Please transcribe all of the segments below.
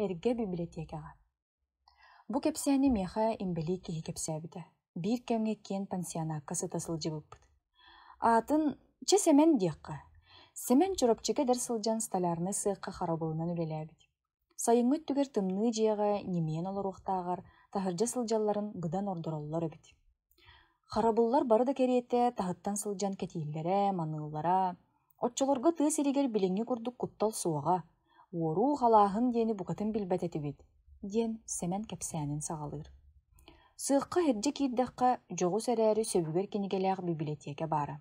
Эргэ бибилэтиэкэҕэ. Бу кэпсээни миэхэ инбэлиит киһи кэпсээбитэ. Биир кэмҥэ киэн пансионакка сыта сылдьыбыппыт. Аатын чэ Сэмэн диэххэ. Сэмэн Чурапчыга эдэр сылдьан столярнай сыахха харабылынан үлэлээбит. Сайыҥҥы өттүгэр тымныы дьиэҕэ ньимийэн олоруохтааҕар таһырдьа сылдьалларын быдан ордороллор эбит. Харабыллар бары да кэриэтэ таһыттан сылдьан кэтииллэрэ, маныыллара. Оччолорго тыа сиригэр билиҥҥи курдук куттал суоҕа, уоруу, халааһын диэни букатын билбэт этибит, диэн Сэмэн кэпсээнин саҕалыыр. Сыахха иһирдьэ киирдэххэ, дьоҕус эрээри сөбүгэр кинигэлээх бибилэтиэкэ баара.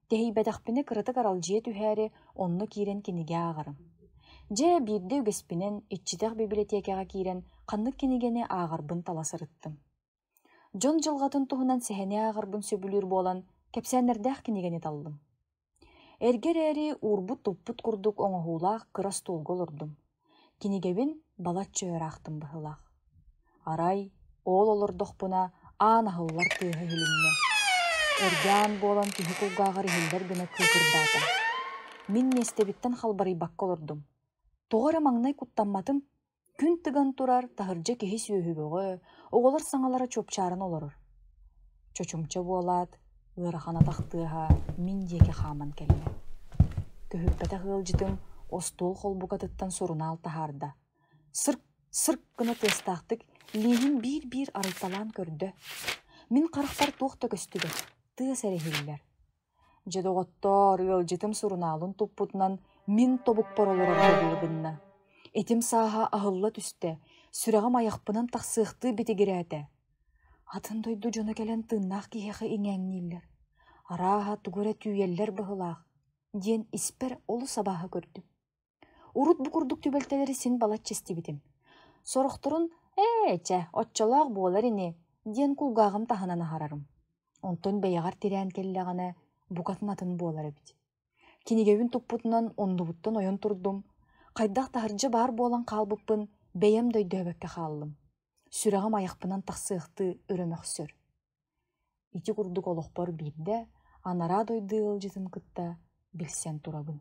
Тэһийбэтэхпинэ кыратык аралдьыйа түһээри онно киирэн кинигэ ааҕарым. Дьэ, биирдэ үгэспинэн иччитэх бибилэтиэкэҕэ киирэн ханнык кинигэни ааҕарбын тала сырыттым. Дьон дьылҕатын туһунан сэһэни ааҕарбын сөбүлүүр буолан, кэпсээннэрдээх кинигэни таллым. Эргэ эрээри уурбут-туппут курдук оҥоһуулаах кыра остуолга олордум. Кинигэбин балачча өр аахтым быһыылаах. Арай, ол олордохпуна аан аһыллар тыаһа иһилиннэ. Эргэ аан буолан киһи кулгааҕар иһиллэр гына кыыкырдаата. Мин миэстэбиттэн халбарыйбакка олордум. Тоҕо эрэ маҥнай куттамматым, Күн тыган турар, таһырдьа киһи-сүөһү бөҕө, оҕолор саҥалара чуопчааран олорор. Чочумча буолаат, ыарахан атах тыаһа мин диэки хааман кэллэ. Көһүппэтэх ыалдьытым остуол холбукатыттан сурунаал таһаарда. Сырк, сырк гына тыастаахтык лииһин биир-биир арыйталаан көрдө. Мин харахпар туох да көстүбэт, тыас эрэ иһиллэр. Дьэ, доҕоттоор, ыалдьытым сурунаалын туппутунан мин тобукпар олорорго дылы гынна. Этим сааһа аһылла түстэ, сүрэҕим айахпынан тахсыахтыы битигирээтэ. Атын дойду дьоно кэлэн тыыннаах киһиэхэ иҥээҥнииллэр, арааһа тугу эрэ түүйэллэр быһыылаах диэн испэр олус абааһы көрдүм. Урут бу курдук түбэлтэлэри син балачча истибитим. Сорохторун «Ээ, чэ, оччолоох буолар ини» диэн кулгааҕым таһынан аһарарым. Онтон бэйэҕэр тирээн кэллэҕинэ, букатын атын буолар эбит. Кинигэбин туппутунан оннубуттан ойон турдум, хайдах таһырдьа баар буолан хаалбыппын бэйэм да өйдөөбөккө хааллым. Сүрэҕим айахпынан тахсыахтыы өрө мөхсөр. Ити курдук олохпор биирдэ анараа дойду ыалдьытын кытта билсэн турабын.